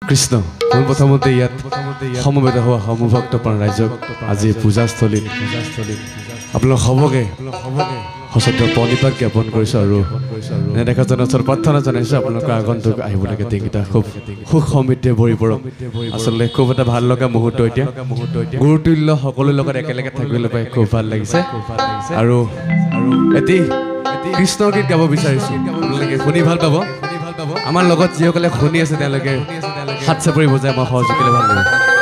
কৃষ্ণ। পোনপ্ৰথমতে ইয়াত সমবেত হোৱা সমূহ ভক্তপ্ৰাণ ৰাইজক আজি পূজাস্থলীত আপোনালোক সবকে সশ্ৰদ্ধ প্ৰণিপাত জ্ঞাপন কৰিছোঁ আৰু নেদেখাজনৰ ওচৰত প্ৰাৰ্থনা জনাইছোঁ, আপোনালোকৰ আগন্তুক আহিবলগীয়া দিনকেইটা খুব সুখ সমৃদ্ধিৰে ভৰি পৰক। আচলতে খুব এটা ভাল লগা মুহূৰ্ত, এতিয়া গুৰুতুল্য সকলোৰে লগত একেলগে থাকিবলৈ পাই খুব ভাল লাগিছে। আৰু এটি কৃষ্ণ গীত গাব বিচাৰিছোঁ, আপোনালোকে শুনি ভাল পাব। আমাৰ লগত যিসকলে শুনি আছে তেওঁলোকে হাত চাপৰি বজাই আমাৰ সহযোগ কৰিলে ভাল লাগিব।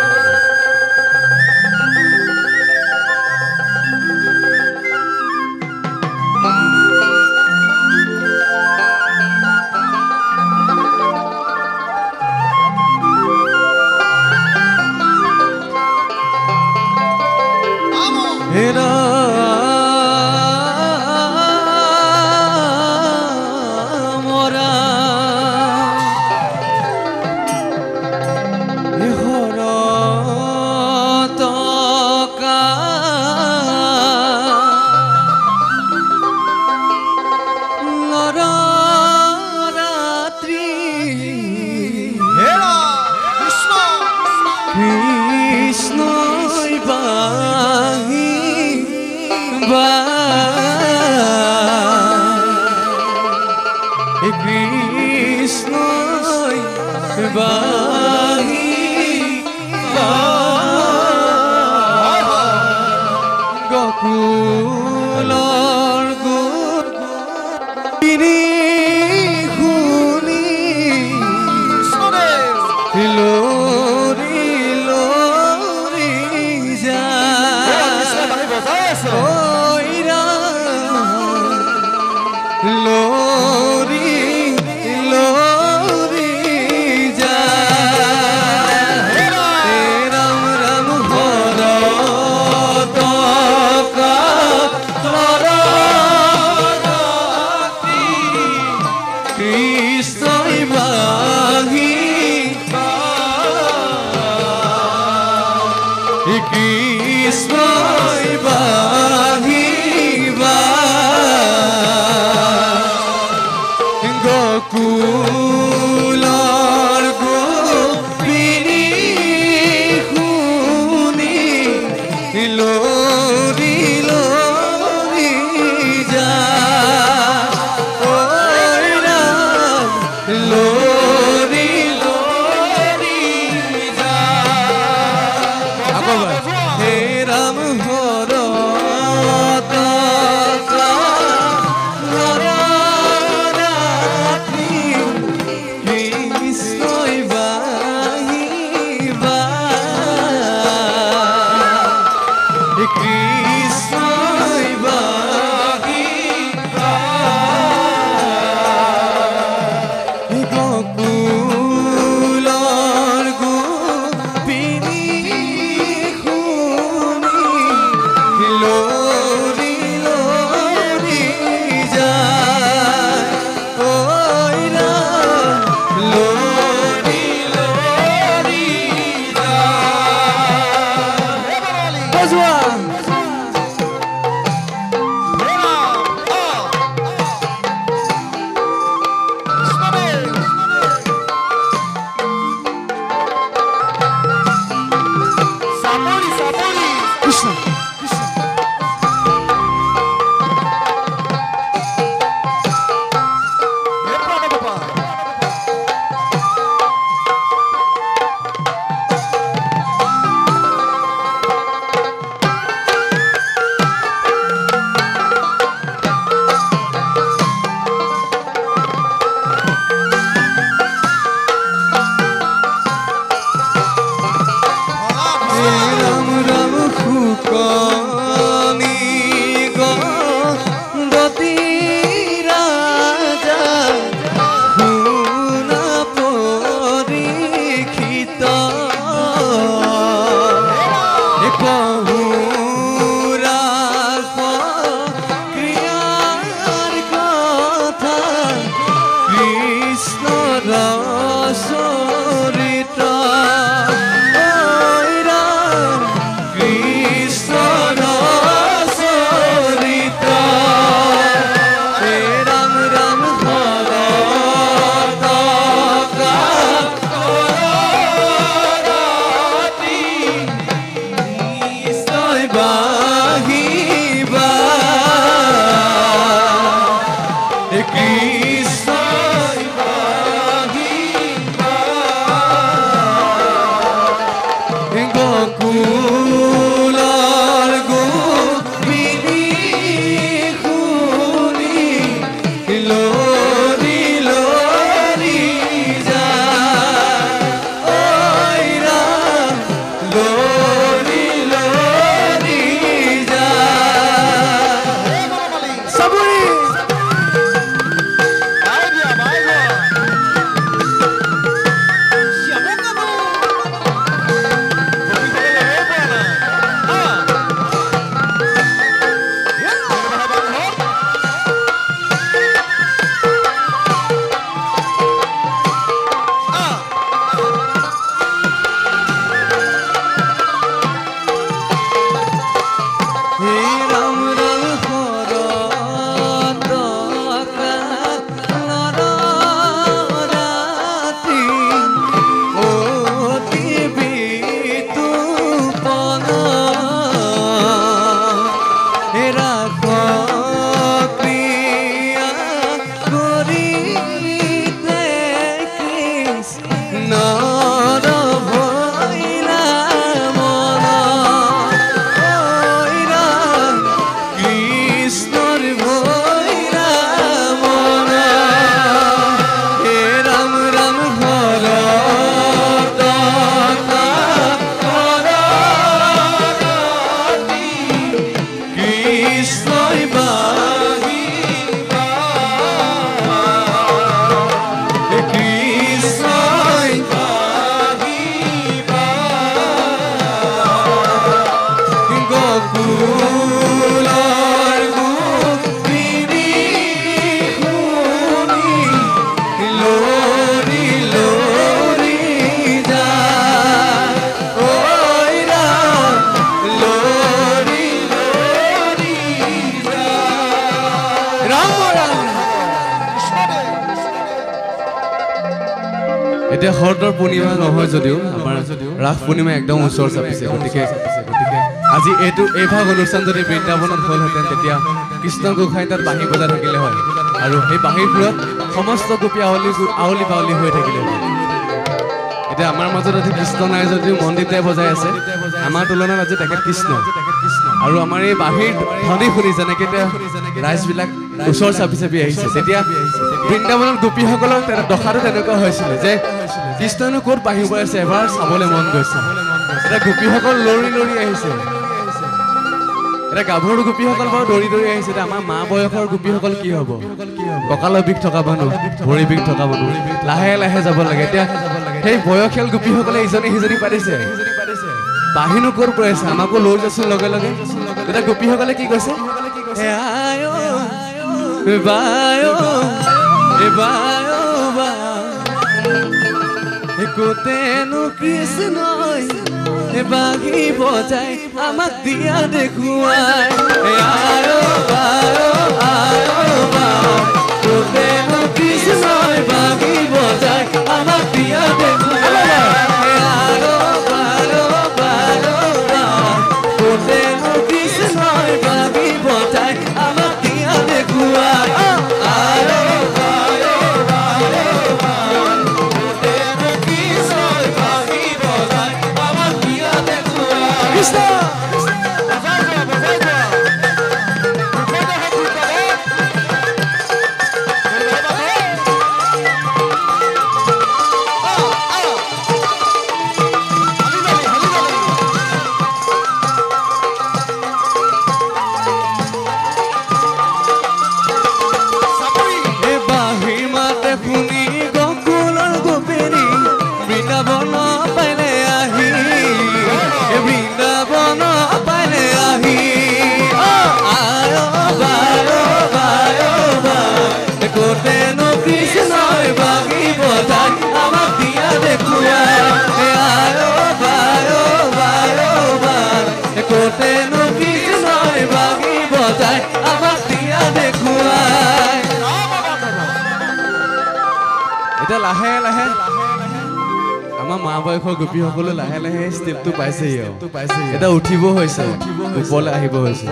Krishna এতিয়া শৰতৰ পূৰ্ণিমা নহয় যদিও আমাৰ ৰাস পূৰ্ণিমা একদম ওচৰ চাপিছে। গতিকে আজি এইটো এইভাগ অনুষ্ঠান যদি বৃন্দাবনত হ'লহেঁতেন তেতিয়া কৃষ্ণ গোসাঁই তাত বাঁহী বজাই থাকিলে হয় আৰু সেই বাঁহীৰ সুৰত সমস্ত গোপী আউলি আউলি বাউলি হৈ থাকিলে হয়। এতিয়া আমাৰ মাজত আজি কৃষ্ণ নাই যদিও মন্দিৰতে বজাই আছে। আমাৰ তুলনাত আজি তেখেত কৃষ্ণ। আৰু আমাৰ এই বাঁহীৰ ধ্বনি শুনি যেনেকৈ এতিয়া ৰাইজবিলাক ওচৰ চাপি চাপি আহিছে, তেতিয়া বৃন্দাবনত গোপীসকলক দশাটো তেনেকুৱা হৈছিলে যে কৃষ্ণনো ক'ত বাঁহী বজাইছে এবাৰ চাবলৈ মন গৈছে। এতিয়া গোপীসকল লৰি লৰি আহিছে। এতিয়া গাভৰু গোপীসকল বাৰু দৌৰি দৌৰি আহিছে। এতিয়া আমাৰ মা বয়সৰ গোপীসকল কি হ'ব? কঁকালৰ বিষ থকা মানুহ, ভৰি বিষ থকা মানুহ, লাহে লাহে যাব লাগে। এতিয়া সেই বয়সীয়াল গোপীসকলে ইজনী সিজনী পাতিছে, বাঁহীনো ক'ত পৰাইছে, আমাকো লৈ যাচোন লগে লগে। তেতিয়া গোপীসকলে কি কৈছে? কোতেনো কৃষ্ণই বাঁহী বজাই আমাক দিয়া দেখুৱাই, কোতেনো কৃষ্ণই বাঁহী বজাই আমাক দিয়া দেখুৱাই, কোতেনো কৃষ্ণই বাঁহী বজাই আমাক দিয়া দেখুৱাই। এতিয়া লাহে লাহে আমাৰ মা বয়সৰ গোপীসকলে লাহে লাহে ষ্টেপটো পাইছেহি আৰু এতিয়া উঠিব হৈছে, ওপৰলৈ আহিব হৈছে।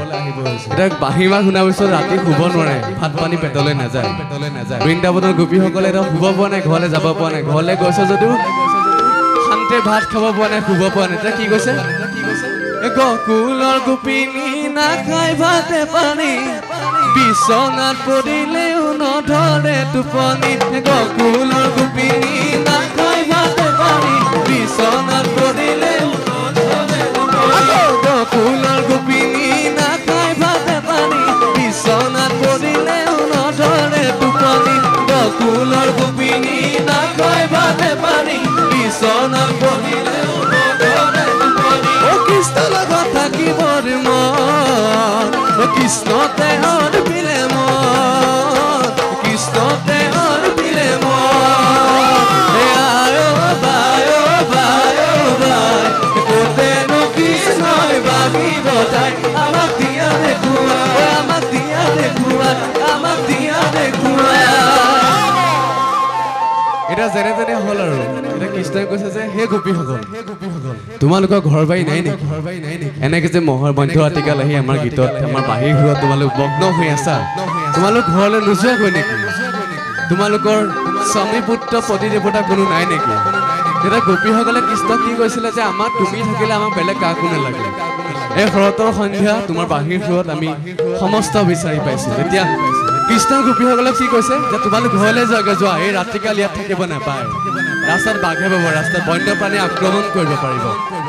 এতিয়া বাঁহী মাত শুনাৰ পিছত ৰাতি শুব নোৱাৰে, ভাত পানী পেটলৈ নাযায়। বৃন্দাবনৰ গোপীসকলে এতিয়া শুব পৰা নাই, ঘৰলৈ যাব পৰা নাই। ঘৰলৈ গৈছে যদিও শান্তিৰে ভাত খাব পৰা নাই, শুব পৰা নাই। এতিয়া কি কৈছে? গকুলৰ গোপিনী নাখায় ভাতে পানী, বিচনাত পৰিলেও নধৰে টোপনি। গকুলৰ গোপিনী নাখায় ভাতে পানী, বিচনাত পৰিলেও নধৰে টোপনি। গকুলৰ গোপিনী নাখায় ভাতে পানী, বিচনাত পৰিলেও নধৰে টোপনি। গকুলৰ গোপিনী নাখায় ভাতে পানী, বিচনাত পৰিলেও নধৰে টোপনি। অ কৃষ্ণ লগত থাকিবৰ মন, কৃষ্ণতে অৰ্পিলে মন, কৃষ্ণতে অৰ্পিলে মন। আয় বায় বায় বায়, কোতেনো কৃষ্ণই বাঁহী বজাই আমাক দিয়া দেখুৱাই, আমাক দিয়া দেখুৱাই, আমাক দিয়া দেখুৱাই। এতিয়া যেনে তেনে হ'ল আৰু এতিয়া কৃষ্ণই কৈছে যে হে গোপীসকল, তোমালোকৰ ঘৰ বাৰী নাই নেকি? এনেকে যে মহৰ মধ্য ৰাতিকাল আহি আমাৰ গীতত আমাৰ বাঁহীৰ সুৰত তোমালোক মগ্ন হৈ আছা, তোমালোক ঘৰলৈ নোযোৱাগৈ নেকি? তোমালোকৰ স্বামী পুত্ৰ পতি দেৱতা কোনো নাই নেকি? তেতিয়া গোপীসকলে কৃষ্ণক কি কৈছিলে যে আমাক তুমি থাকিলে আমাক বেলেগ কাকো নালাগে। এই শৰতৰ সন্ধ্যা তোমাৰ বাঁহীৰ সুৰত আমি সমস্ত বিচাৰি পাইছো। তেতিয়া কৃষ্ণ গোপীসকলক কি কৈছে যে তোমালোক ঘৰলৈ যোৱাগৈ যোৱা, এই ৰাতিকাল ইয়াত থাকিব নাপায়, ৰাস্তাত বাঘে পাব, ৰাস্তাত বন্যপ্ৰাণীয়ে আক্ৰমণ কৰিব পাৰিব,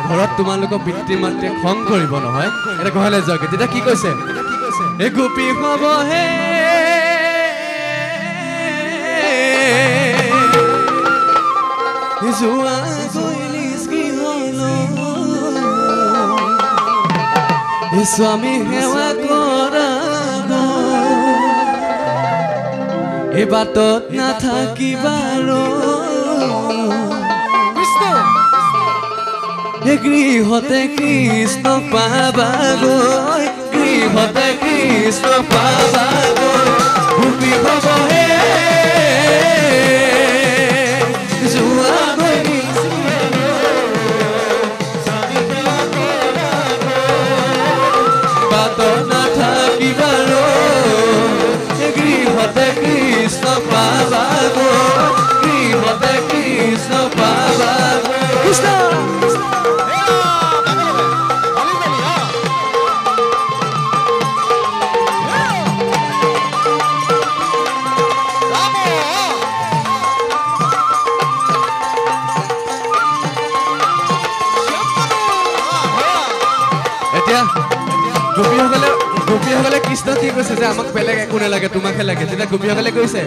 ঘৰত তোমালোকৰ পিতৃ মাতৃয়ে খং কৰিব নহয়, এতিয়া ঘৰলৈ যোৱাগৈ। তেতিয়া কি কৈছে? এই গোপী হ'বহে যোৱা স্বামী সেৱা কৰা, এই বাটত নাথাকিবা গৃহতে কৃষ্ণ পাবাগৈ, গৃহতে কৃষ্ণ পাবাগৈ। গোপী হ'বহে যোৱা কৃষ্ণ। গোপীসকলে কৃষ্ণ কি কৈছে যে আমাক বেলেগ একো নালাগে, তোমাকহে লাগে। তেতিয়া গোপীসকলে কৈছে,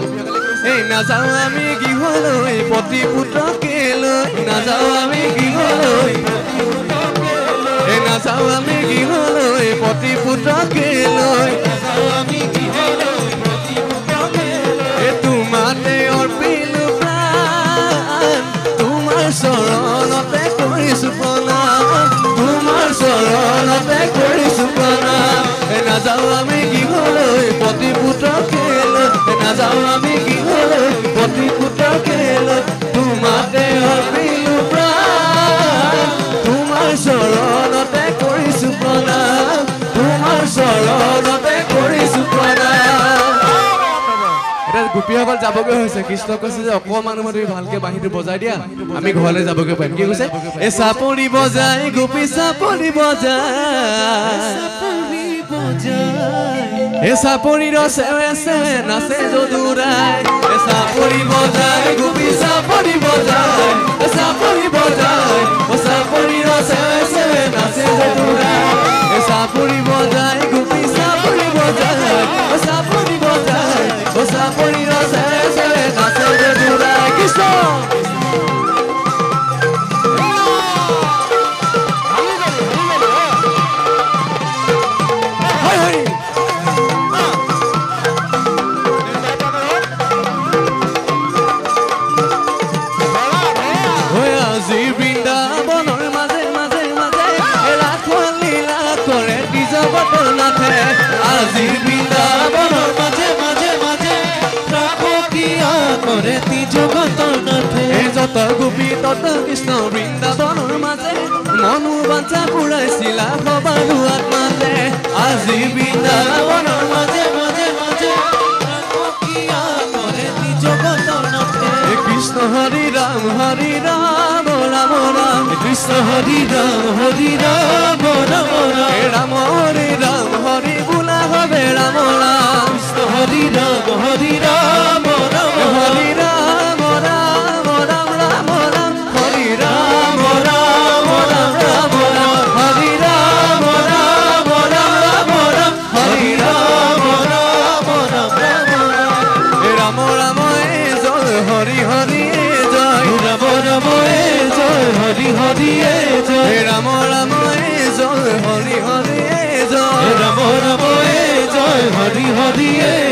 এই নাযাওঁ আমি গৃহলৈ পতি পুত্ৰকে লৈ, নাযাওঁ আমি গৃহলৈ, এই নাযাওঁ আমি গৃহলৈ পতি পুত্ৰকে লৈ, এই তোমাতে অৰ্পিলো প্ৰাণ, তোমাৰ চৰণতে কৰিছো প্ৰণাম, তোমাৰ চৰণতে কৰিছো প্ৰণাম। নাযাওঁ আমি গৃহলৈ পতি পুত্ৰকে লৈ, নাযাওঁ আমি গৃহলৈ পতি পুত্ৰকে লৈ, তোমাতে অৰ্পিলো প্ৰাণ, তোমাৰ চৰণতে কৰিছো প্ৰণাম, তোমাৰ চৰণতে কৰিছো প্ৰণাম। এতিয়া গোপীসকল যাবগৈ হৈছে। কৃষ্ণ কৈছে যে অকণমান সময় তুমি ভালকে বাঁহীটো বজাই দিয়া, আমি ঘৰলৈ যাবগৈ পাৰিম। কি কৈছে? এই চাপৰি বজাই গোপী চাপৰি বজাই, এ চাপৰিৰ চেৱে চেৱে নাচে যদুৰাই, এ চাপৰি বজাই গোপী চাপৰি বজাই, এ চাপৰি বজাই, ও চাপৰিৰ চেৱে চেৱে নাচে যদুৰাই, এ চাপৰি বজাই গোপী চাপৰি বজাই, ও চাপৰি বজাই, ও চাপৰিৰ চেৱে চেৱে নাচে যদুৰাই। কৃষ্ণ। আজি বৃন্দাবনৰ মাজে মাজে মাজে ৰাসক্ৰিয়া কৰে জগতনাথে, যত গোপী তত কৃষ্ণ বৃন্দাবনৰ মাজে মনো বাঞ্ছা পুৰাইছিলা সবাৰো আত্মাতে। আজি বৃন্দাবনৰ মাজে মাজে মাজে ৰাসক্ৰিয়া কৰে জগতনাথে। কৃষ্ণ হৰি ৰাম হৰি ৰাম ৰাম ৰাম, কৃষ্ণ হৰি ৰাম হৰি ৰাম ৰাম ৰাম, ৰাম হৰি ৰাম হৰি বোলা হবে ৰাম ৰাম, কৃষ্ণ হৰি ৰাম হৰি ৰাম ৰাম, হৰি ৰাম ৰাম ৰাম ৰাম ৰাম, হৰি ৰাম ৰাম ৰাম ৰাম ৰাম, হৰি ৰাম ৰাম ৰাম ৰাম ৰাম, হৰি ৰাম ৰাম ৰাম ৰাম ৰাম, ৰাম এ জয় হৰি হৰি এ জয়, ৰাম ৰাম এ জয় হৰি হৰি এ জয়, ৰাম ৰাম এ জয় হৰি হৰি এ জয়, ৰাম ৰাম এ জয় হৰি হৰি এ